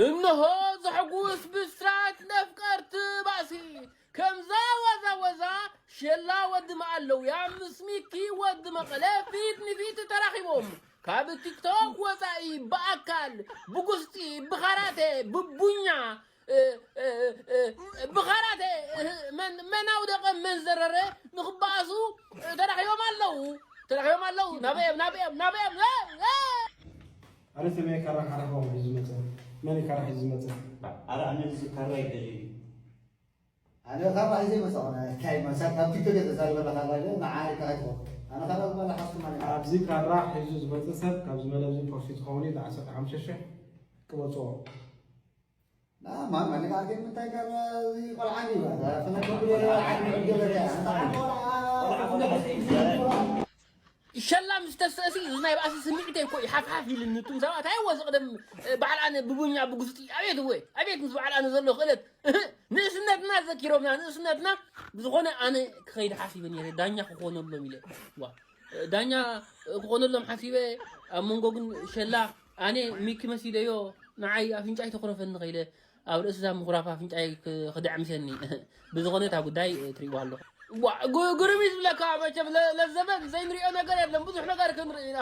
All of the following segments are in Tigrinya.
እነሆ ዘሕጉስ ብስራት ነፍቀርቲ ባእሲ። ከምዛ ዋዛ ወዛ ሸላ ወዲ መዓለውያ ምስ ሚኪ ወዲ መቐለ ፊት ንፊት ተራኺቦም። ካብ ቲክቶክ ወፃኢ ብኣካል፣ ብጉስጢ፣ ብኻራቴ፣ ብቡኛ፣ እ፣ እ፣ እ፣ ብኻራቴ፣ እ፣ መን፣ መን ኣውደቐ፣ መን ዘረረ ንኽበኣሱ፣ እ፣ ተራኺቦም ኣለዉ። ተራኺቦም ኣለዉ። ናበዮም፣ ናበዮም፣ ናበዮም፣ እ፣ እ። ኣነ ሰማይ ካራ ሓራፋ እዩ ዝመፀ። መን እዩ ካራ ሒዙ ዝመፀ? ኣረ ኣነ እዚ ካራ ይደልዩ። ኣነ ካራ ሒዘ ይመፀ ኾነ። እንታይ መሳት ካብ ቲክቶክ እየ ተዛሪበ ኣለኻ። ኣነ ንዓይ ካራ ይኾን። ኣነ ካራ ዝበላ ሓፍቱ ማለት እዩ። ኣብዚ ካራ ሒዙ ዝመፀ ሰብ ካብዚ መደብ እዚ ፕሮፊት ክኸውን እዩ። ዓሰርተ ሓሙሽተ ሺሕ ክመፅኦ። ና፣ ማን፣ ማን ጋር ግን እንታይ ጋር ይቆልዓኒ ይባል። ፈነገሩ ዓዲ ገበረ። ሸላ ምስ ተሰእሲ እዚ ናይ ባእሲ ስምዒተይ እኮ እዩ ሓፍሓፍ ኢልኒ። እቱም ሰባት ኣይዎ ዝቕደም በዓል ኣነ ብቡኛ ብጉስጢ ኣቤት እወ ኣቤት ምስ በዓል ኣነ ዘሎ ክእለት ንእስነትና ዘኪሮምና ንእስነትና ብዝኾነ ኣነ ክኸይድ ሓሲበ ነይረ ዳኛ ክኾነሎም ኢለ ዋ ዳኛ ክኾነሎም ሓሲበ ኣብ መንጎ ግን ሸላ ኣነ ሚኪ መሲለዮ ንዓይ ኣፍንጫይ ተኩረፈኒ ከይለ ኣብ ርእሲ እዛ ምኹራፍ ኣፍንጫይ ክድዕምሰኒ ብዝኾነ እታ ጉዳይ ትሪእዋ ኣለኹ ግርም እዩ ዝብለካ መቸም ለዘበን ዘይንሪኦ ነገር የለን ብዙሕ ነገር ክንርኢ ኢና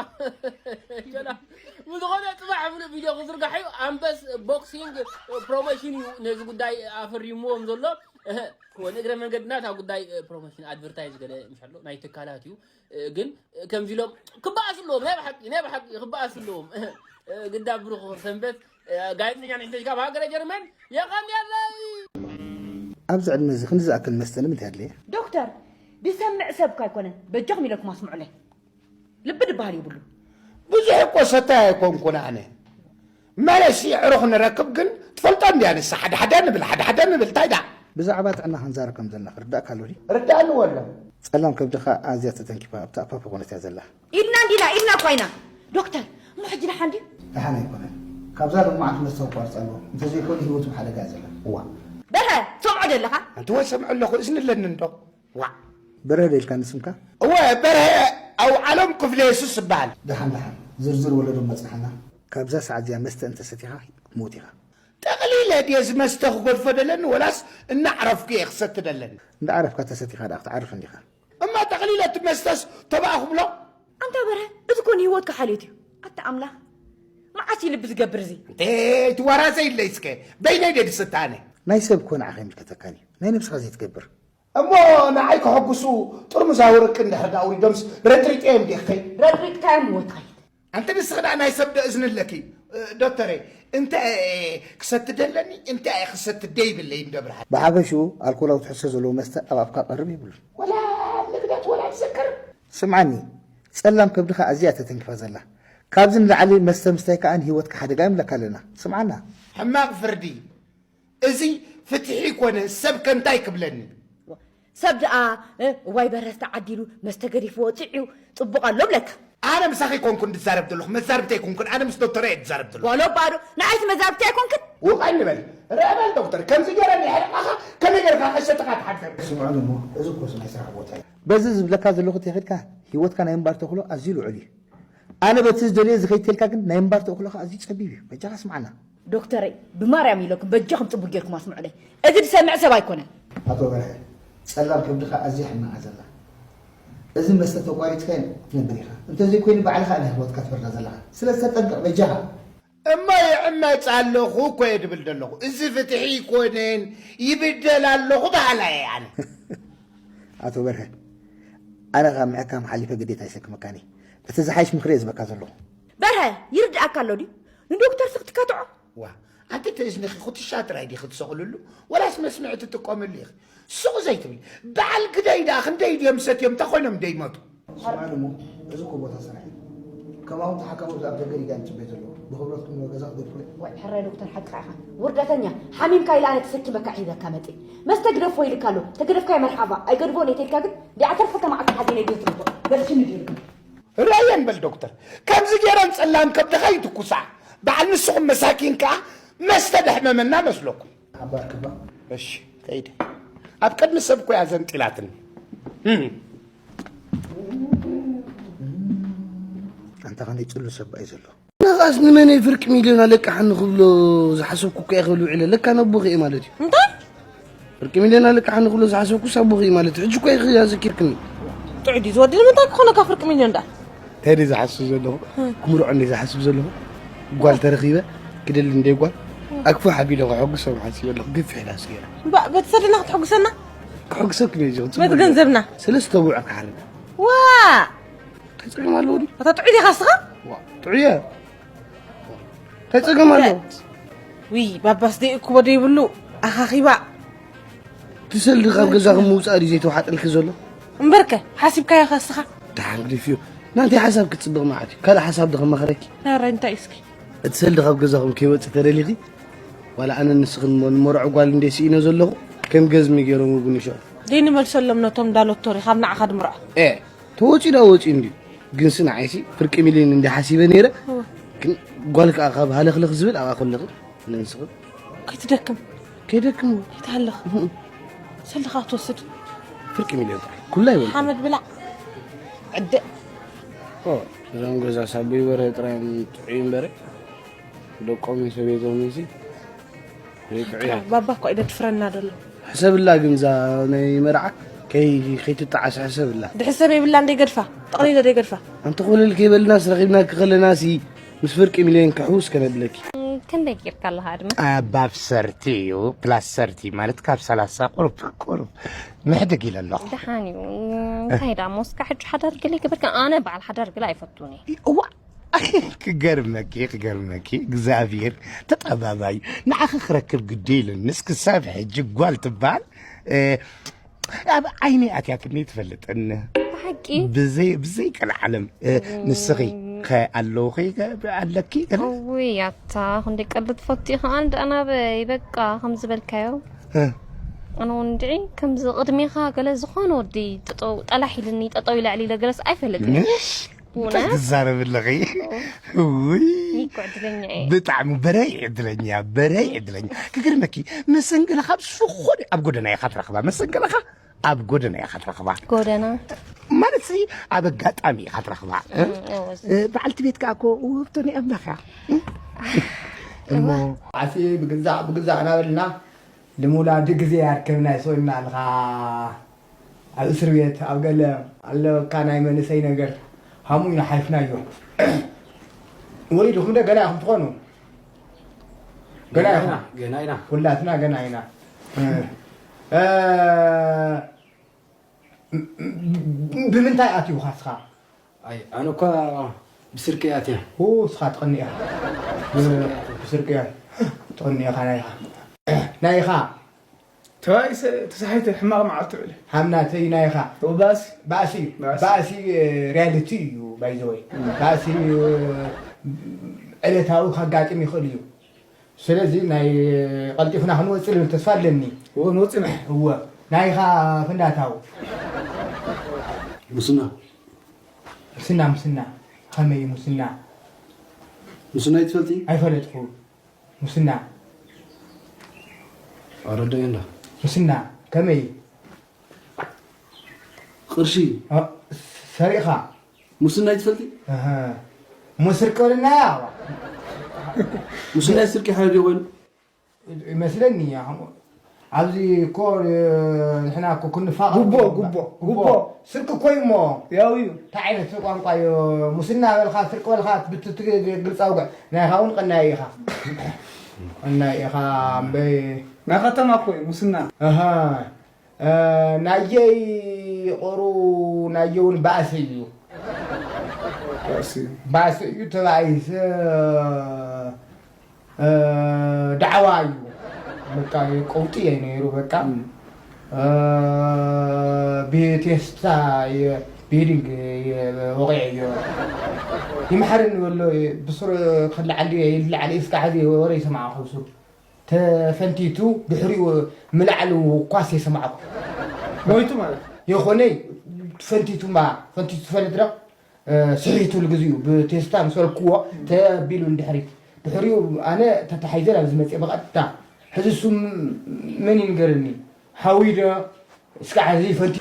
ብዝኾነ ፅባሕ ፍሉጥ ቪድዮ ክዝርጋሕ እዩ ኣንበስ ቦክሲንግ ፕሮሞሽን እዩ ነዚ ጉዳይ ኣፈሪምዎም ዘሎ ንእግረ መንገድና እታ ጉዳይ ፕሮሞሽን ኣድቨርታይዝ ገለ ምሻሎ ናይ ትካላት እዩ ግን ከምዚ ኢሎም ክበኣስ ኣለዎም ናይ ብሓቂ ናይ ብሓቂ ክበኣስ ኣለዎም ግዳ ብሩኽ ሰንበት ጋዜጠኛ ንሕተሽ ካብ ሃገረ ጀርመን የቐንየለይ ኣብዚ ዕድመ እዚ ክንዲ ዝኣክል መስተ ንምንታይ ኣድለየ? ዶክተር ድሰምዕ ሰብ እኳ ኣይኮነን በጃኹም ኢለኩም ኣስምዑለይ ልቢ ድበሃል የብሉ ብዙሕ እኮ ሰታይ ኣይኮንኩን ኣነ መለሲ ኣዕሩኽ ንረክብ ግን ትፈልጦ እንድያ ንሳ ሓደ ሓደ ንብል ሓደ ሓደ ንብል እንታይ ደኣ ብዛዕባ ጥዕና ክንዛረብ ከም ዘለና ክርዳእካ ኣሎ ድዩ? ርዳእኒ ወሎ። ጸላም ከብድኻ ኣዝያ ተተንኪፋ ኣብታ ኣፋፈ ኮነት እያ ዘላ። ኢልና እንዲና ኢልና እኳ ኢና ዶክተር እሞ ሕጂ ደሓን ድዩ? ደሓን ኣይኮነን። ካብዛ ሎማዓንቲ መስተ ክቋርጽ ኣለዎ። እንተዘይኮይኑ ህይወቱ ኣብ ሓደጋ እያ ዘላ። እዋ። በርሀ ትሰምዖ ዶ ኣለኻ? ኣንቲ ወ ሰምዖ ኣለኹ እዝኒ ኣለኒ እንዶ። ዋእ። በርሀ ዶ ኢልካኒ ስምካ? እወ በርሀ ኣውዓሎም ክፍለየሱስ እበሃል። ደሓን ደሓን ዝርዝር ወለዶ መጽንሓና። ካብዛ ሰዓት እዚኣ መስተ እንተ ሰቲኻ ክትሞት ኢኻ። ጠቕሊለ ድየ ዝመስተ ክገድፎ ደለኒ ወላስ እናዕረፍኩ እየ ክሰቲ ደለኒ? እንዳዕረፍካ ተሰቲኻ ደኣ ክትዓርፍ እንዲኻ። እማ ጠቕሊለ እቲ መስተስ ተባኣ ክብሎ? ኣንታ በርሀ እዚ እኮ ንህይወትካ ሓልዮት እዩ። ኣታ ኣምላኽ መዓስ እዩ ልቢ ዝገብር እዚ? እንተ ትዋራዘ ኢለይ እስከ በይነይ ድየ ዝስተ ኣነ? ናይ ሰብ እኮ ንዓኻ ኣይምልከተካን እዩ። ናይ ነብስኻ ዘይትገብር። እሞ ንዓይ ከሐጉሱ ጥርሙዝ ኣውርቂ እንድሕር ደኣ ኣውሪዶምስ ረጥሪጠዮም ድየ ክኸይድ? ረጥሪጥካዮም እወ ትኸይድ። ኣንቲ ንስኺ ደኣ ናይ ሰብ ዶ እዝኒ ኣለኪ ዶክተረይ? እንታይ እየ ክሰቲ ደለኒ እንታይ እየ ክሰቲ ደይብለይ እንዶ ብርሃን። ብሓፈሽኡ ኣልኮላዊ ትሕዝቶ ዘለዎ መስተ ኣብ ኣፍካ ክቐርብ የብሉን። ወላ ልግደት ወላ ትሰክር። ስምዓኒ ጸላም ከብድኻ ኣዝያ እያ ተተንኪፋ ዘላ። ካብዚ ንላዕሊ መስተ ምስታይ ከኣ ንህይወትካ ሓደጋ እዩ ንብለካ ኣለና። ስምዓና። ሕማቕ ፍርዲ። እዚ ፍትሒ ኮነ ሰብ ከ እንታይ ክብለኒ። ሰብ ደኣ እዋይ በረስ ተዓዲሉ መስተ ገዲፍዎ ጥዕዩ ጽቡቕ ኣሎ ብለካ። ኣነ ምሳኺ ኣይኮንኩን ዝዛረብ ዘለኹ መዛርብቲ ኣይኮንኩን ኣነ ምስ ዶክተር እየ ዝዛረብ ዘለኹ። ዋሎ ባዶ ንዓይሲ መዛርብቲ ኣይኮንክን። ውቕ ኣይንበል ርአ በል ዶክተር ከምዚ ገይረ የሕርቐኻ ከመይ ገይርካ ከይሰተኻ ትሓድር። ስምዑኒ እሞ እዚ ኮርስ ናይ ስራሕ ቦታ እዩ። በዚ ዝብለካ ዘለኹ ተኺድካ ህይወትካ ናይ ምንባር ተኽእሎ ኣዝዩ ልዑል እዩ። ኣነ በቲ ዝደልዮ ዝኸይድ ተልካ ግን ናይ ምንባር ተእኩሎኻ ኣዝዩ ጸቢብ እዩ። በጃኻ ስምዓና። ዶክተረይ ብማርያም ኢለኩም በጃኹም ጽቡቅ ጌርኩም ኣስምዑለይ። እዚ ዝሰምዕ ሰብ ኣይኮነን። ኣቶ በርሀ ጸላም ከብድኻ ኣዝያ ሕማቕ እያ ዘላ። እዚ መስተ ተቋሪጽካዮ ክትነብር ኢኻ። እንተዘይኮይኑ ባዕልኻ ኢኻ ህይወትካ ትፈርዳ ዘለኻ። ስለዚ ተጠንቀቕ በጃኻ። እሞ ይዕመጽ ኣለኹ እኮ እየ ድብል ዘለኹ። እዚ ፍትሒ ኣይኮነን ይብደል ኣለኹ በሃላይ እየ ኣነ። ኣቶ በርሀ፣ ኣነ ካብ ምሕካም ሓሊፈ ግዴታ ኣይሰክመካን እየ። እቲ ዝሓይሽ ምኽሪ እየ ዝህበካ ዘለኹ። በርሀ፣ ይርድኣካ ኣሎ ድዩ? ንዶክተርሲ ክትካትዖ? ዋእ፣ ኣንቲ እቲ እዝንኺ ኩትሻ ጥራይ ዲኺ ትሰቕልሉ ወላስ መስምዒ ትጥቀምሉ ኢኺ? ስቕ ዘይትብሊ። በዓል ግደይ ደኣ ክንደይ ድዮም ሰትዮም እንታይ ኮይኖም ደይመቱ? ስምዓኒ እሞ፣ እዚ እኮ ቦታ ስራሕ እዩ። ከማኹም ተሓካሚ ኣብዚ ኣብ ደገ ዲጋ ንጽበይ ዘለኹ? ብኽብረት ክምንዎ ገዛ ክገድፎ እዩ። ዋይ፣ ሕራይ ዶክተር ሓቅኻ ኢኻ። ውርደተኛ፣ ሓሚምካ ኢለ ኣነ ተሰኪመካ ሒዘካ መጽየ። መስተ ግደፎ ኢልካ ኣሎ። ተገደፍካዮ መርሓባ፣ ኣይገድፎን እየ ተልካ ግን ዲኣ ተርፈካ መዓልቲ ሓዚነ ድየ ትርፎ? በልሽኒ ድዩ ኢልካ? ርኣየን በል ዶክተር፣ ከምዚ ገይረን ጸላም ከብድኻ ይትኩሳ። በዓል ንስኹም መሳኪን ከኣ መስተ ደሕመመና መስለኩም። ሓባር ክባ። እሺ፣ ከይደ። ኣብ ቅድሚ ሰብ እኮ እያ ዘንጢላትኒ። እም። ኣንታ ኸንደይ ጽሉ ሰብ እዩ ዘሎ። ኸኣስ ንመነይ ፍርቂ ሚልዮን ኣለቃሓኒ ክብሎ ዝሓሰብኩ እኮ እየ ክብል ውዒለ። ለካ ነቦኺ እየ ማለት እዩ። እንታይ? ፍርቂ ሚልዮን ኣለቃሓኒ ክብሎ ዝሓሰብኩስ ኣቦኺ እየ ማለት እዩ። ሕጂ እኮ ኢኺ ኣዘኪርክኒ። ጥዑይ ድዩ ዝወዲ? ንምንታይ ክኾነካ ፍርቂ ሚልዮን ደኣ? እንታይ ድየ ዝሓስብ ዘለኹ? ክምርዖ እንደ ዝሓስብ ዘለኹ? ጓል ተረኺበ፣ ክደሊ እንደ ጓል፣ ኣክፉ ሓቢለ ክሕጉሶም ሓሲበ ኣለኹ። ግፍሕ ኢላ ስገራ። እምባ፣ በቲ ሰደና ክትሕጉሰና? ክሕጉሰኩም እየ፣ ጽቡቅ በቲ ገንዘብና? ሰለስተ ብዑር ክሓርድ። ዋ! እንታይ ጸገም ኣለዎ ድዩ? ኣታ ጥዑይ ዲኻ እስኻ? ዋ፣ ጥዑይ እየ። እንታይ ጸገም ኣለዎ? ውይ፣ ባባስ ደይእክቦ ደይብሉ፣ ኣኻኺባ። እቲ ሰልዲ ካብ ገዛኹም ምውጻእ ድዩ ዘይተዋሓጠልኪ ዘሎ? እምበርከ፣ ሓሲብካዮ ኸ እስኻ? ደሓን ግዲፍዮ። ናተይ ሓሳብ ክትጽብቕ መዓት እዩ። ካልእ ሓሳብ ዶ ከማኽረኪ? ናራይ እንታይ እስኪ? እቲ ሰልዲ ካብ ገዛኹም ከይወጽእ ተደሊኺ፣ ዋላ ኣነ ንስኽን እሞ ንመርዑ ጓል እንደ ስኢነ ዘለኹ፣ ከም ገዝሚ ገይሮም ውጉኒ ሽዑ። ደይንመልሰሎም ነቶም እንዳ ሎቶሪ ካብ ንዓኻ ድምርዖ። ኤ፣ ተወጺኡ ዳ ወጺኡ እንድዩ። ግንሲ ንዓይሲ ፍርቂ ሚልዮን እንደ ሓሲበ ነይረ። እወ። ግን ጓል ከኣ ካብ ሃለኽለኽ ዝብል ኣብኣ ከለኺ ነንስኽን። ከይትደክም። ከይደክም። ከይትሃልኽ። እህ። ሰልኻ ትወስድ። ፍርቂ ሚልዮን ጥራይ። ኩላ ይበል። ሓመድ ብላዕ። ዕደ። ኦ፣ እዞም ገዛ ሳቦይ በረ ጥራይ ጥዑይ እምበረ። ደቆም ሰበይቶም ሲ። ዘይጥዑያት። ባባ እኮ እዩ ደድፍረና ዘሎ። ሕሰብላ ግን እዛ ናይ መርዓ ከይ-፣ ከይትጠዓስ ሕሰብላ። ድሕሰብ የብላ እንደ ይገድፋ። ጠቕሊለ ዶ ይገድፋ? ኣንቲ ኮለል ከይበልናስ ረኺብናኪ ከለናሲ ምስ ፍርቂ ሚልዮን ክሕውስ ከነብለኪ። ክንደይ ጌርካ ኣለኻ ዕድመ? ኣባብ ሰርቲ እዩ፣ ፕላስ ሰርቲ ማለት ካብ ሰላሳ ቁሩብ፣ ቁሩብ ምሕድግ ኢለ ኣለኹ። ደሓን እዩ። እንታይ ደኣ ሞስካ ሕጂ ሓዳር ገለ ይገበርካ? ኣነ በዓል ሓዳር ገለ ኣይፈቱን እየ። እዋ፣ ክገርመኪ፣ ክገርመኪ፣ እግዚኣብሔር ተጠባባይ ንዓኺ ክረክብ ግዲ ኢሉኒስ ክሳብ ሕጂ ጓል ትበሃል፣ እ፣ ኣብ ዓይነይ ኣትያትኒ ትፈልጥን። ብሓቂ? ብዘይ-፣ ብዘይ ቀልዓለም፣ እ፣ እም። ንስኺ ከ ኣለውኺ ከ ኣለኪ ገለ? እውይ፣ ኣታ፣ ክንደይ ቀልዲ ትፈቱ ኢኻ። ኣነ ደኣ ናበይ፣ በቃ፣ ከም ዝበልካዮ። እ። ኣነ እውን እንድዒ፣ ከምዚ ቅድሜኻ ገለ ዝኾነ ወዲ ጠጠው፣ ጠላሕ ኢልኒ፣ ጠጠው ኢለ ኣዕሊለ ገለስ ኣይፈልጥን። ምሽ? እንታይ እውነት? ትዛረቢ ኣለኺ? ኦ። ውይ። እኔ እኮ ዕድለኛ እየ። ብጣዕሚ በረይ ዕድለኛ፣ በረይ ዕድለኛ። ክገርመኪ፣ መሰንገለኻ ኣብ ዝኾነ ኣብ ጎደና ኢኻ ትረኽባ። መሰንገለኻ ኣብ ጎደና ኢኻ ትረኽባ። ጎደና? ማለት ሲ ኣብ ኣጋጣሚ ኢኻ ትረኽባ። እ? እም፣ እወ። እ፣ በዓልቲ ቤት ከኣ እኮ ውህብቶ ናይ ኣምላኽ እያ። እም? እሞ ኣሲ ብግዛዕ፣ ብግዛዕ እናበልና ልሙላዲ ግዜ ኣርከብና ይስእና ኣለኻ። ኣብ እስር ቤት፣ ኣብ ገለ ኣለካ ናይ መንእሰይ ነገር። ሃሙ ኢና ሓይፍናዮ። ወሊድኹም ዶ ገና ኢኹም ትኾኑ? ገና ገና ኢና፣ ኢኹም? ገና ኢና። ኩላትና ገና ኢና። እ፣ እ፣ ብምንታይ ኣትዩኻ እስኻ? ኣይ፣ ኣነ እኳ ብስርቂ ኣትየ። ኡ፣ እስኻ ትቐኒ ኢኻ። ብስርቂ ኣትየ። ብስርቂ እያ። ትቐኒ ኢኻ ናይኻ። ናይኻ። ተባኢሰ ተሳሒተ ሕማቕ መዓልቲ ውዕለ። ሃምናተይ ናይኻ። ባእሲ። ባእሲ እዩ። ባእሲ። ባእሲ፣ እ፣ ሪያሊቲ እዩ፣ ባይ ዘ ወይ። እም። ባእሲ፣ እ፣ ዕለታዊ ከጋጥም ይኽእል እዩ። ስለዚ ናይ ቀልጢፍና ክንወጽእ ልብል ተስፋ ኣለኒ። እወ፣ ንወጽእ ኢና። እወ። ናይኻ ፍንዳታው። ሙስና። ሙስና፣ ሙስና። ከመይ ሙስና? ሙስና ይትፈልጢ? ኣይፈለጥኩ። ሙስና። ኣረዳእዮ እንዳ። ሙስና፣ ከመይ? ቅርሺ። አ፣ ሰሪቕኻ? ሙስና ይትፈልጢ? ኣሃ። እሞ ስርቂ በለናያ። ሙስና ስርቂ ሓደ ድዩ ኮይኑ? ይመስለኒ፣ ኣሁን ኣብዚ እኮ፣ እ፣ ንሕና እኮ ክንፋቐር ጉቦ፣ ይግባእ። ጉቦ፣ ጉቦ። ጉቦ። ስርቂ እኮ እዩ እሞ። ያው እዩ። እንታይ ዓይነት ቋንቋ እዩ? ሙስና በልካ፣ ስርቂ በልካ፣ ብትትግ-፣ ግልፂ ኣውግዕ። ናይኻ እውን ቀናይ ኢኻ። ቀናይ ኢኻ እምበይ። ናይ ከተማ እኮ እዩ ሙስና። ኣሃ። እ፣ ናየይ ቁሩ፣ ናየ እውን ባእሲ እዩ። ባእሲ እዩ። ባእሲ እዩ፣ ተባኢሰ፣ እ፣ ዳዕዋ እዩ። በቃ፣ ቀውጢ እዩ ነይሩ፣ በቃ። እም። እ፣ ብቴስታ እየ፣ ብሄዲንግ እየ ወቒዐዮ። ይምሓረኒ በሎ፣ ብስሩ ክልዓል ድየ፣ ይልዓል እስካዕ ሕዚ ወረ ይሰማዕኹ ብስሩ። ተፈንቲቱ ድሕሪኡ ንላዕሊ ኳስ የሰማዕኩ። ሞይቱ ማለት? የኾነይ ፈንቲቱ እምባ፣ ፈንቲቱ ትፈልጥ ዶ? እ፣ ስሒቱ ልግዚኡ ብቴስታ ምስ በልክዎ ተቢሉ ንድሕሪት። ድሕሪኡ ኣነ ተታሒዘ ናብ ዝመፅእ ብቐጥታ። ሕዚ እሱ መን ይንገረኒ? ሃዊ ዶ? እስካዕ ሕዚ ፈንቲ-፣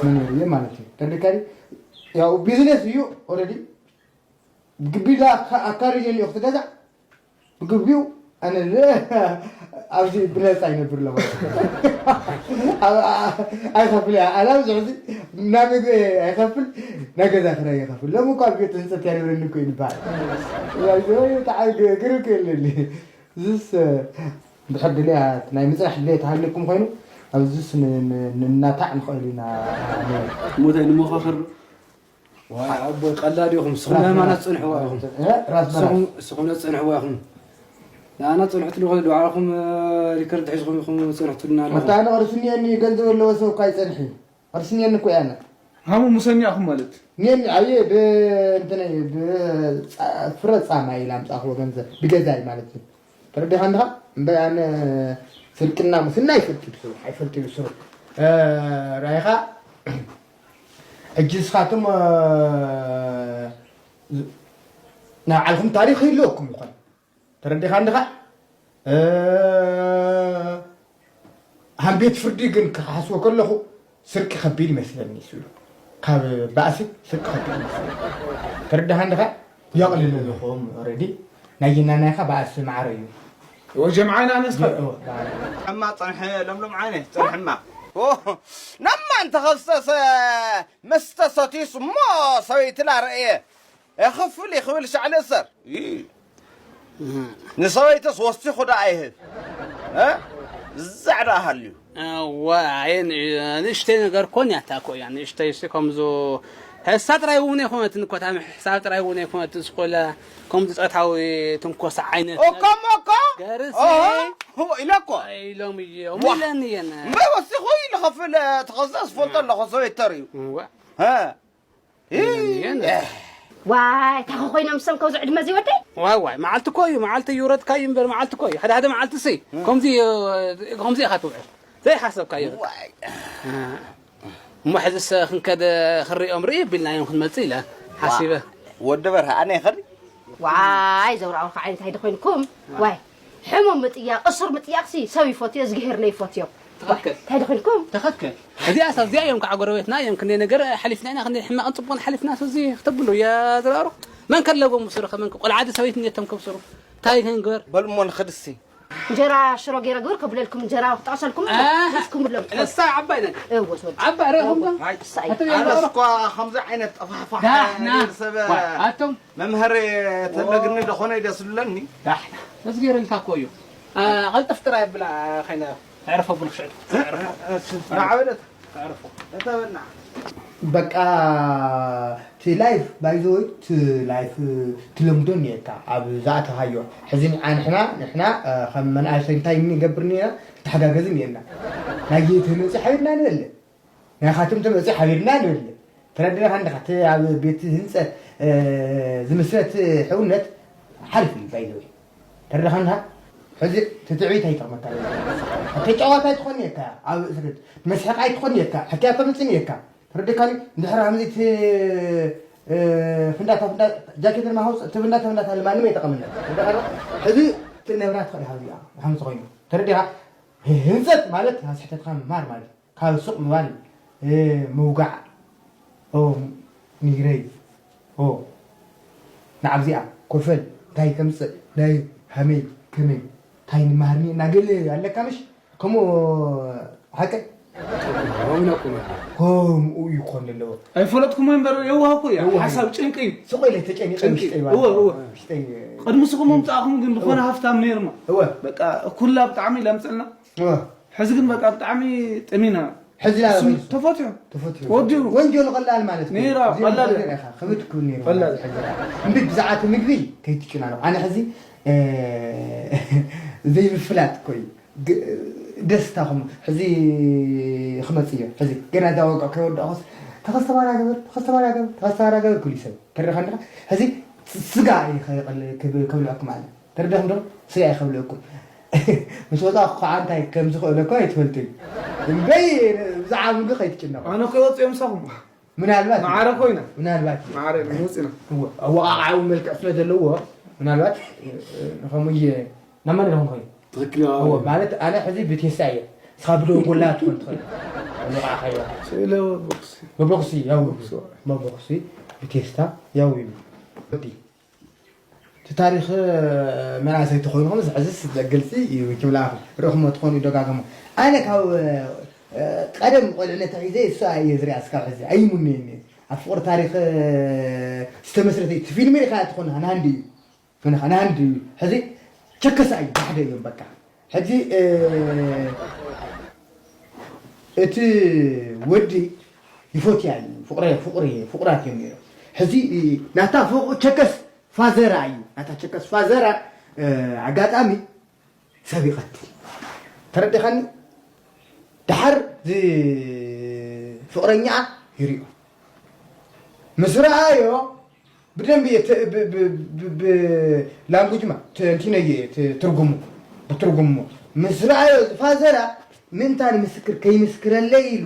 መን ይብሎ ማለት እዩ። ተረዲእካኒ? ያው ቢዝነስ እዩ ኦልሬዲ። ብግቢላ ኣካሪጀ እኒኦ ክትገዛእ ብግቢኡ ኣነ ኣብዚ ብነፃ ይነብር ኣለኹ። ኣይኸፍል እያ ኣላ ብዙሕ እዚ ናብ ምግቢ ኣይኸፍል፣ ናይ ገዛ ክራይ ይኸፍል። ሎሚ እኳ ኣብ ቤት ህንፀት እያ ንብረኒ እኮ እዩ ዝበሃል። ብጣዕሚ ግርም እኮ የለኒ። እዚስ እንድሕር ድልያ ናይ ምፅራሕ ድልያ ተሃልዩኩም ኮይኑ ኣብዚስ ንናታዕ ንኽእል ኢና። ሞታይ ንመኻኸር። ዋይ ኣቦይ ቀላዲ ኢኹም። ንስኹም ንሃይማኖት ትጸንሕዋ ኢኹም። ንስኹም ንጸንሕዋ ኢኹም። ንኣና ትጸንሑ ትልኹ ባዕልኹም ሪከርድ ሒዝኹም ኢኹም ትጸንሑ ትብሉና ኣለኹም። ኣታ ኣነ ቅርሲ እኒአኒ ገንዘብ ኣለዎ ሰብ እኳ ይጸንሕ እዩ። ቅርሲ እኒአኒ እኮ እየ ኣነ። ሃሙ ሙሰኛ ኢኹም ማለት። እኒአኒ ዓብየ ብእንትነይ ብፍረ ጻማ ኢለ ኣምጻእኽዎ ገንዘብ ብገዛይ ማለት እዩ። ተረዲኻ እንድኻ እምበይ ኣነ ስርቅና ሙስና ይፈልጥ እዩ ስሩ ኣይፈልጥ እዩ ስሩ ራይኻ ሕጂ ንስኻትም ናይ ባዕልኹም ታሪኽ ይህልወኩም ይኾን ተረዲኻ እንድኻ ሃም ቤት ፍርዲ ግን ክሓስቦ ከለኹ ስርቂ ከቢድ ይመስለኒ ስሉ ካብ ባእሲ ስርቂ ከቢድ ይመስለኒ ተረዳኻ እንድኻ የቕልለልኹም ኦረዲ ናይ ጅናናይኻ ባእሲ ማዕረ እዩ ወጀምዓይና ኣነስካ እማ ጸንሐ ለምለም ዓይነ ጸንሕማ ናማ እንተኸፍሰሰ መስተ ሰቲሱ እሞ ሰበይትላ ረእየ ክፍል ክብል ሻዕሊ እሰር ንሰበይትስ ወሲኹ ደኣ ይህብ ዛዕዳ ሃልዩ ዋይ ንእሽተይ ነገር ኮን ያታ ኮያ ንእሽተይ ሲ ከምዙ ሕሳ ጥራይ እውን ኣይኮነትን እኮ ታም ሕሳብ ጥራይ እውን ኣይኮነትን ስኮላ ከምዚ ጾታዊ ትንኮሳ ዓይነት እኮ እሞ እኮ ገርሲ ኢለ እኮ ኢሎም እዮም ኢለኒ እየን እምበር ወሲኹ ኢሉ ከፍል ተኸዘ ዝፈልጦ ኣለኹ ሰበይት ተርእዩ ዋይ እንታይ ክኾይኖም ሰም ከብዚ ዕድመ እዚ ወደይ ዋይ ዋይ መዓልቲ እኮ እዩ መዓልቲ ይውረድካ እዩ እምበር መዓልቲ እኮ እዩ ሓደ ሓደ መዓልቲ ሲ ከምዚ ከምዚ ኢኻ ትውዕል ዘይሓሰብካዮ እሞ ሕዝስ ክንከደ ክሪኦም ርኢ ቢልናዮም ክንመፅእ ኢለ ሓሲበ ወዲ በርሀ ኣነ ይኸዲ ዋይ ዘውራውርካ ዓይነት ኣይደ ኮይንኩም ዋይ ሕሙም ምጥያቕ እሱር ምጥያቕ ሲ ሰብ ይፈትዮ እዝግሄር ለይፈትዮ ትኽክል እንታይ ደኺልኩም ትኽክል እዚኣ ሰብ እዚኣ እዮም ከዓ ጎረቤትና እዮም ክንደይ ነገር ሓሊፍና ኢና ክንደይ ሕማቕን ፅቡቕን ሓሊፍና እዚ ክተብሉ እያ ዝረኣሩ መን ከለዎም ስሩ ከመን ቆልዓ ሰበይት ነቶም ከብስሩ እንታይ ክንግበር በልሞ ንኽድሲ እንጀራ ሽሮ ገይረ ግብር ከብለልኩም እንጀራ ክጠቕሰልኩም ስኩም ብሎም እሳ ዓባይ ነገር እወ ትወድ ዓባይ ርኢኹም ዶ ኣነስ እኳ ከምዚ ዓይነት ጠፋሕፋሕ ሰብ ኣቶም መምሀሪ ተለግኒ ደኾነ ይደስሉለኒ ዳሕና መስገረልካ እኮ እዩ ቀልጥፍ ጥራይ ብላ ኸይነ ኣዕርፎ ብልክዕ ናዕበለት ኣዕርፎ እተበና በቃ እቲ ላይፍ ባይዘወይ እቲ ላይፍ ትለምዶ እኒኤካ ኣብ ዝኣተኻዮ ሕዚ ንዓ ንሕና ንሕና ከም መናእሰይ እንታይ ንገብር እኒና ንተሓጋገዝ እኒኤና ናይ ተመፂ ሓቢርና ንበለ ናይ ካትም ተመፂ ሓቢርና ንበለ ተረድረኻ እንድኻ እቲ ኣብ ቤት ህንፀት ዝምስረት ሕውነት ሓሪፍ እዩ ባይዘወይ ተረድኻ እንድኻ ሕዚ ትትዕቢት ኣይጠቕመካ ተጫዋት ኣይትኾን እየካ ኣብ እስርት መስሕቕ ኣይትኾን እየካ ሕክያ ተምፅን እየካ ተረዲካኒ እንድሕር ከምዚ እቲ ፍንዳታ ፍንዳ ጃኬት ማሃውስ እቲ ፍንዳታ ፍንዳታ ለማንም ኣይጠቐምና ሕዚ እቲ ነብራ ትኽእል ሃብዚኣ ከምዚ ኮይኑ ተረዲኻ ህንፀት ማለት ስሕተትካ ምማር ማለት ካብ ሱቕ ምባል ምውጋዕ ኦ ሚግረይ ኦ ንዓብዚኣ ኮፈል እንታይ ከምፅእ ናይ ሃመይ ከመይ እንታይ ንመሃርኒ እናገለ ኣለካ ምሽ ከምኡ ሓቀ ከምኡ ይኮን ዘለዎ ኣይፈለጥኩሞ እምበር የዋህ እኮ እያ ሓሳብ ጭንቂ እዩ ስቆ ኢለ ተጨኒቀ ጭንቂ ውሽጠይ ማለት ቅድሚ ስኹም ምምፃእኹም ግን ዝኾነ ሃፍታም ነይርና በቃ ኩላ ብጣዕሚ ለምፅልና ሕዚ ግን በቃ ብጣዕሚ ጠሚና ሕዚ ላበይ ተፈትሑ ተፈትሑ ወዲኡ ወንጀሉ ቀላል ማለት እዩ። ነይራ፣ እዚኦም ቀላል እዮም። ኢኻ፣ ከበድ ክብል ነይሩ ቀላል። ማለት እዩ። ሕጂ እምቢ ብዛዕባ እቲ ምግቢ ከይትጭናነቑ። ኣነ ሕዚ እ፣ ዘይምፍላጥ እኮ እዩ። ግ- ደስታኹም ሕዚ ክመፅእ እዩ። ሕዚ ገና እዛ ወግዒ ከይወዳእኹስ ተኸስተባራገበር ተኸስተባራገበር ተኸስተባራገበር ክብል እዩ ሰብ ተረኻ ኣለኻ። ሕዚ ስጋ እዩ ከይቐል- ክብ- ከብልዐኩም ኣለ ተረዳኹም ዶ? ስጋ ይኸብለኩም ምስ ወፃ ከዓ እንታይ ከም ዝኽእለኮ ኣይትፈልጥን እምበይ ብዛዕባ ምግቢ ከይትጭነቁ ኣነ ከይወፅኦ ምሳኹም ምናልባት ማዕረ ኮይና ምናልባት ማዕረ ወፂና ኣወቃቃዓዊ መልክዕ ስለ ዘለዎ ምናልባት ከምኡ እየ ናማን ኹም ኮይኑ ትክክል ማለት ኣነ ሕዚ ብቴስታ እየ ስኻ ብደንጎላ ትኾን ትኽእል ወቃዕካዮ መቦክሲ ያው መቦክሲ ብቴስታ ያው እዩ ወዲ እቲ ታሪኽ መናእሰይ ተኾይንኹም ሕዝስ ግልፂ እዩ ክብላ ርኢኹሞ ትኾኑ ይደጋግሞ። ኣነ ካብ ቀደም ቆልዕነት ሒዘ እሱ እየ ዝሪኣ እስካብ ሕዚ ኣይሙነየኒ። ኣብ ፍቕሪ ታሪኽ ዝተመስረተ እቲ ፊልም ሪኻ ትኾን ሃናንዲ እዩ። ምንኻ ናንዲ ሕዚ ቸከስ ኣዩ ሓደ እዮም በቃ። ሕዚ እቲ ወዲ ይፈትያ እዩ ፍቅረ ፍቅረ ፍቅራት እዮም ነይሮም። ሕዚ ናታ ፎቅ ቸከስ ፋዘራ እዩ ናታ ቸከስ ፋዘራ ኣጋጣሚ ሰብ ይቐትል። ተረዲኻኒ? ደሓር ፍቕረኛኣ ይሪኦ ምስ ረኣዮ ብደንቢ እየ ተ- ብ- ብ- ብ- ብ- ላንጉጅ ማ ተ- እንቲነ እየ ተ- ትርጉሙ ብትርጉሙ ምስ ረኣዮ ዝፋዘራ ምእንታን ምስክር ከይምስክረለይ ኢሉ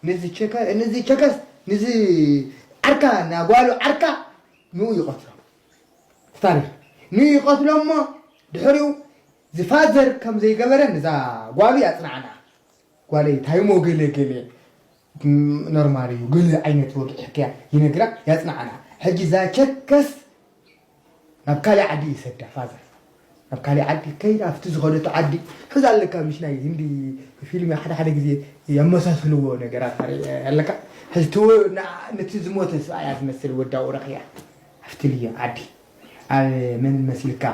ንዚ ቸከ- ንዚ ቸከስ ንዚ ዓርካ ናጓሉ ዓርካ ንኡ ይቐትሎ። ታሪኽ ንኡ ይቐትሎ እሞ ድሕሪኡ ዝፋዘር ከም ዘይገበረ ንዛ ጓሉ ያጽናዕና። ጓለይ ታይሞ ገለ ገለ ኖርማል እዩ ገለ ዓይነት ወግዒ ሕክያ ይነግራ ያጽናዕና። ሕጂ እዛ ቸከስ ናብ ካልእ ዓዲ ይሰዳ ፋዘር ናብ ካልእ ዓዲ ከይዳ ኣብቲ ዝኸደቱ ዓዲ ሕዛ ኣለካ ምሽ ናይ ህንዲ ፊልም ሓደ ሓደ ግዜ የመሳስልዎ ነገራት ኣለካ። ሕዚ ነቲ ዝሞተ ሰብኣያ ዝመስል ወዳኡ ረኽያ ኣብቲ ልዮ ዓዲ ኣብ መን መሲልካ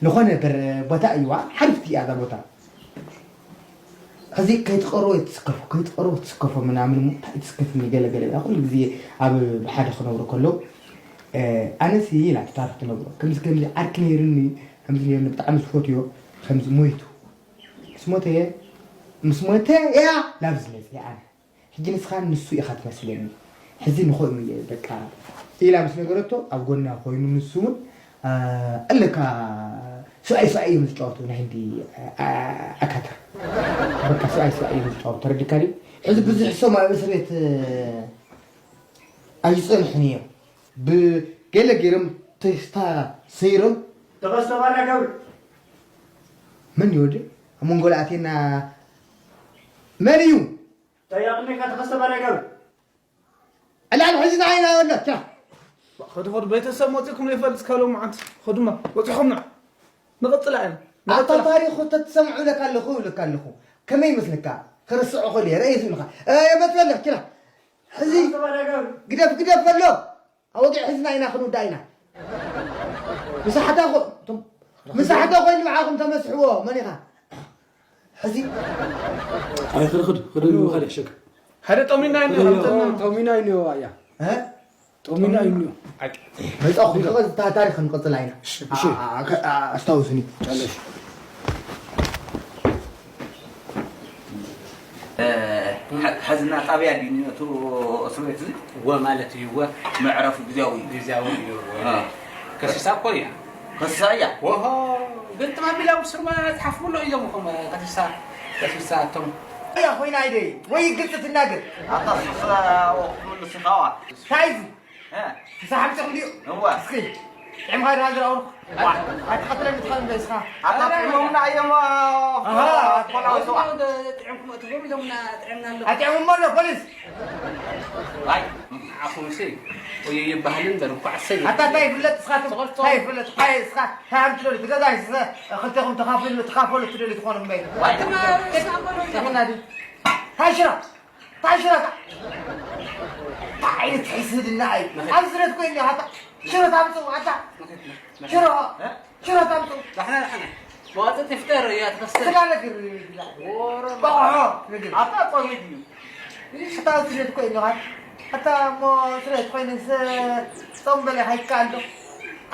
ዝኾነ በር ቦታ እዩዋ ሓሪፍቲ እያ እዛ ቦታ። ሕዚ ከይትቐርቦ ትስከፎ ከይትቐርቦ ትስከፎ ምናምን እንታይ ትስከፍኒ ገለ ገለ እያ ኩሉ ግዜ ኣብ ብሓደ ክነብሩ ከለዉ ኣነሲ ኢላ ታሪክ ትነግሮ ከምዚ ከምዚ ዓርኪ ነይርኒ ከምዚ ነይርኒ ብጣዕሚ ዝፈትዮ ከምዚ ሞይቱ ምስ ሞተ ምስ ሞተ እያ ናብዚ መፅእ ኣነ ሕጂ ንስኻ ንሱ ኢኻ ትመስለኒ ሕዚ ንኾይኑ እየ በቃ ኢላ ምስ ነገረቶ ኣብ ጎና ኮይኑ ንሱ እውን ኣለካ ሰብኣይ ሰብኣይ እዮም ዝጫወቱ ናይ ህንዲ ኣካትር በቃ ሰብኣይ ሰብኣይ እዮም ዝጫወቱ ተረዲካ ድዩ ሕዚ ብዙሕ ሰው ኣብ እስር ቤት ኣይፀንሕን እዮም ብገለ ገይሮም ተስታ ሰይሮም ተኸስተ ባርያ ገብሪ መን ይወዲ ኣብ መንጎ ኣቴና መን እዩ ጠያቕኒ ኢኻ ተኸስተ ባርያ ገብሪ ዕላል ሕዚ ንዓይና ወሎ ቻ ኸዱ ኸዱ ቤተሰብ መፂእኩም ዘይፈልጥ እስካሎም መዓንቲ ኸዱማ ወፂኹም ንዓ ንቐፅላ ኢና ኣታ ታሪኹ ተትሰምዑ ለካ ኣለኹ ለካ ኣለኹ ከመይ ይመስለካ ክርስዑ ኸሉ የረ ይስምኻ የመፅለክ ኪራ ሕዚ ግደፍ ግደፍ በሎ ኣወጊዕ ሕዝና ኢና ክንውዳ ኢና ምሳሕታ ምሳሕታ ኮይኑ ንዓኹም ተመስሕዎ መን ኢኻ ሕዚ ኣይ ክድ ክድ ክድ ይብሉ ካልእ ሸክ ሓደ ጠሚና ይኒ ጠሚና ይኒ ዋያ ጠሚና ይኒ መጻኹ ታሪኽ ክንቅጽል ኢና ኣስታውስኒ ሐዝና ጣብያ ድዩ እቲ እስር ቤት እዚ? እወ ማለት እዩ እወ። መዕረፉ ግዝያዊ እዩ። ግዝያዊ እዩ እወ። አ። ከሲሳ እኮ እያ። ከሲሳ እያ? ወሆ ግን ትማሚ ላው ስርማ ጽሓፍኩ ኣሎ ኢሎም እኮ ከሲሳ ከሲሳ ኣቶም። እያ ኮይና ኣይደ ወይ ግልጽ ትናገር። ኣታ ሱስ ክትምልስ ኢኻ ዋ። እንታይ እዚ? እ። ምሳሕ ኣምጺኹም ድዩ? እወ። እስኪ ጥዕምኻ ድኻ ዝረኣኹ? ዋ፣ ኣትቐትለኒ ትኸውን ዶ እስኻ? ኣታ ጥዕሞምና እዮም፣ ኣሃ። ፖላዊ ስዋ። ጥዕምኩም እትዎም ኢሎምና ጥዕምና ኣለኹ። ኣጥዕሞሞ ኣሎ ፖሊስ። ዋይ፣ ንዓኹምሲ ወዮ ይበሃል እምበር እኳ ኣሰይ። ኣታ እንታይ ይፍለጥ እስኻትም? ጸቕልጾ። እንታይ ይፍለጥ? እንታይ እስኻ? እንታይ ሃምቲ ደሊ? ትገዛይ እስኸ ክልቴኹም ተኻፍሉ፣ ትኻፈሉ ትደሊ ትኾኑ እምበይ። ዋይ፣ ድማ ተኻፈሉ። ተኽና ድዩ? እንታይ ሽራ? እንታይ ሽረታ እንታይ ዓይነት ሕስድና እዩ ኣብ ዝረት ኮይኑ ኣታ ሽረታ ኣምፅኡ ኣታ ሽረ ሽረታ ኣምፅኡ ዳሕና ዳሕና መዋፅእ ትፍጠር እያ ትኸስተ ስጋ ነገር ይብላ ቆሖ ነገር ኣታ ጾም እዩ ኣታ ስደት ኮይኑ ኣታ እሞ ስደት ኮይኑ ጾም በለ ሃይካ ኣሎ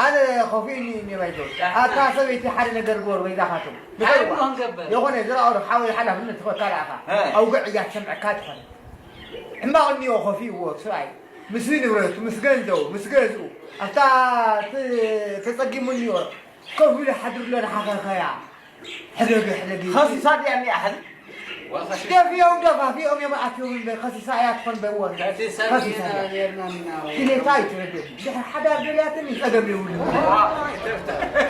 ኣነ ኮፊእኒ እኒ ባይቶ ኣታ ሰበይቲ ሓደ ነገር ግበር በይዛኻትም ንኸይዋ የኾነ ዝረኣሩ ሓወይ ሓላፍነት ትኸካልኣኻ ኣውግዕ እያ ትሰምዐካ ትኾነ ሕማቕ እኒኦ ኮፊእዎ ሰብኣይ ምስ ንብረቱ ምስ ገንዘቡ ምስ ገዝኡ ኣብታ ተጸጊሙ እኒኦ ኮፍ ኢሉ ሓድርሎ ንሓኸኸያ ሕደገ ሕደገ ከሲሳ ድያ እኒኣ ሕዚ ደፊኦም ደፋፊኦም እዮም ኣትዮም እምበር ከሲሳ እያ ትኾን በእወን ከሲሳ ድያ ድሌታ እዩ ትረድእ ድሕሪ ሓዳር ደልያትኒ ጸገም የብሉ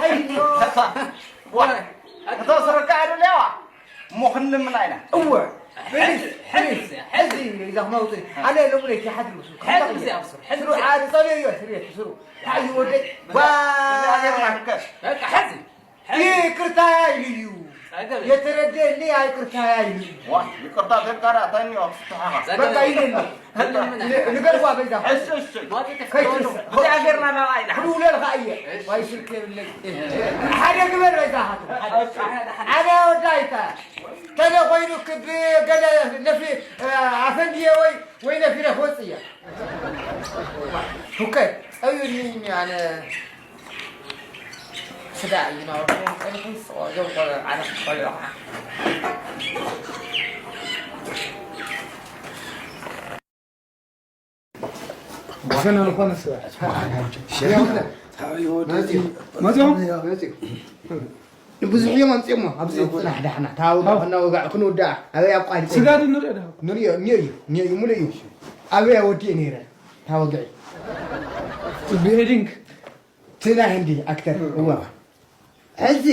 ኣይድዮ እቶ ስረካ ኣይደለያዋ እሞ ክንልምና ኢና እወ ሕዚ፣ ሕዚ፣ ሕዚ። ሕዚ ኢዛ ክመውጽእ። ኣነ ሎሚ ለይቲ ሓድሪ ምስ ሕዚ ምስ ኣብስር፣ ሕዚ ስሩ፣ ምስ ዓዲ ጸልዮ እዩ፣ ስሩ፣ ስሩ። እንታይ እዩ ወደይ? ዋ! በቃ ሕዚ፣ ሕዚ። ይቅርታ ኢሉ እዩ። ጸገም የለም። የተረደእኒ ይቅርታ ኢሉ እዩ። ዋ፣ ይቅርታ ዘልካራ ታኒ ኣፍስታሃ። ጸገም በቃ የለም። ይለኒ። ንገርዋ በይዛ። እሺ፣ እሺ። ከይትርስ። እዚ ኣገርና ናብኣ ኢና። ክድውለልካ እየ። እሺ። ዋይ ስልክ የብለይ። ሓደ ግበር በይዛ ሃቱ። ሓደ፣ ሓደ፣ ሓደ። ሓደ ወዳይታ። ተለ ኮይኑ ክብ ገለ ነፊ ኣፈንድየ ወይ፣ ወይ ነፊረ ክወጽእ እየ። ኦኬ። ጸዩኒ ኣነ ስጋ እዩ ናወርኩም ጸኒሑ ስቆ ዘውቆ ዓረፍ ቆልዑ። ብሰነ ዝኾነ ስጋ። መጺኦም? ብዙሕ እዮም ኣምጺኦሞ። ኣብዚ ጽናሕ ዳሕና። ታወጋ፣ ከናወጋ፣ ክንውዳእ። ኣበይ ኣቋሪጸ? ስጋ ዶ ንሪኦ ዶ? ንሪኦ፣ እኒኦ እዩ። እኒኦ እዩ፣ ሙሉእ እዩ። ኣበይ ወዲኤ ነይረ? ታወግዒ። ብሄዲንግ። እቲ ናይ ህንዲ ኣክተር። እዋ። ሕዚ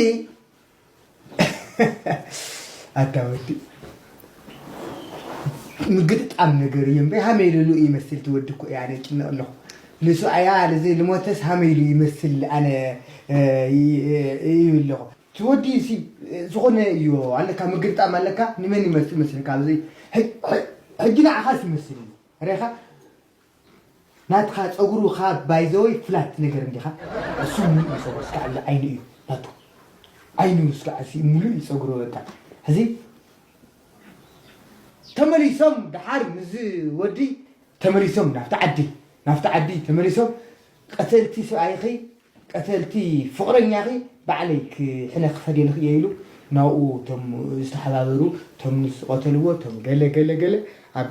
ኣታ ወዲ ምግጥጣም ነገር እዩ እምበይ፣ ሃመይ ኢሉ ይመስል። እቲ ወዲ እኮ እየ ኣነ ይጭነቕ ኣለኹ። ንሱ ኣያ እዚ ልሞተስ ሃመይ ኢሉ ይመስል ኣነ፣ እ፣ ይ-፣ እ፣ ይብል ኣለኹ። እቲ ወዲ ሲ ዝኾነ እዩ ኣለካ፣ ምግጥጣም ኣለካ። ንመን ይመስል መስልካ? ኣብዚ ሕጅ-፣ ሕጅ-፣ ሕጂ ንዓኻስ ይመስል እዩ። ሬኻ ናትኻ ጸጉሩ ኻብ ባይዘወይ ፍላት ነገር እንዲኻ። እሱ ሙሉእ እዩ ጸጉሩ፣ እስካዕ ኣብዚ ዓይኑ እዩ ናቱ። ዓይኑ እስካዕ እዚ ሙሉእ እዩ ጸጉሩ በቃ። ሕዚ ተመሊሶም ደሓር ምስዚ ወዲ ተመሊሶም ናብቲ ዓዲ፣ ናብቲ ዓዲ ተመሊሶም ቀተልቲ ሰብኣይኺ ቀተልቲ ፍቕረኛኺ ባዕለይ ክሕነ ክኸደልኺ እየ ኢሉ ናብኡ እቶም ዝተሓባበሩ እቶም ንሱ ዝቐተልዎ እቶም ገለ ገለ ገለ ኣብ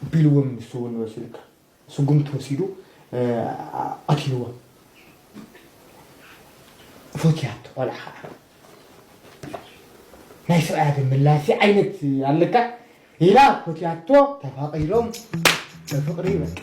ቢልዎም ንሱ እውን ወሲዱካ። ስጉምቲ ወሲዱ፣ እ፣ ኣ-፣ ኣትይዎ። ፈትያቶ ቆልዓ ኸዓ። ናይ ሰብኣያ ግን ምላሲ ዓይነት ኣለካ ኢላ ፈትያቶ፣ ተፋቒሮም ብፍቕሪ በቃ።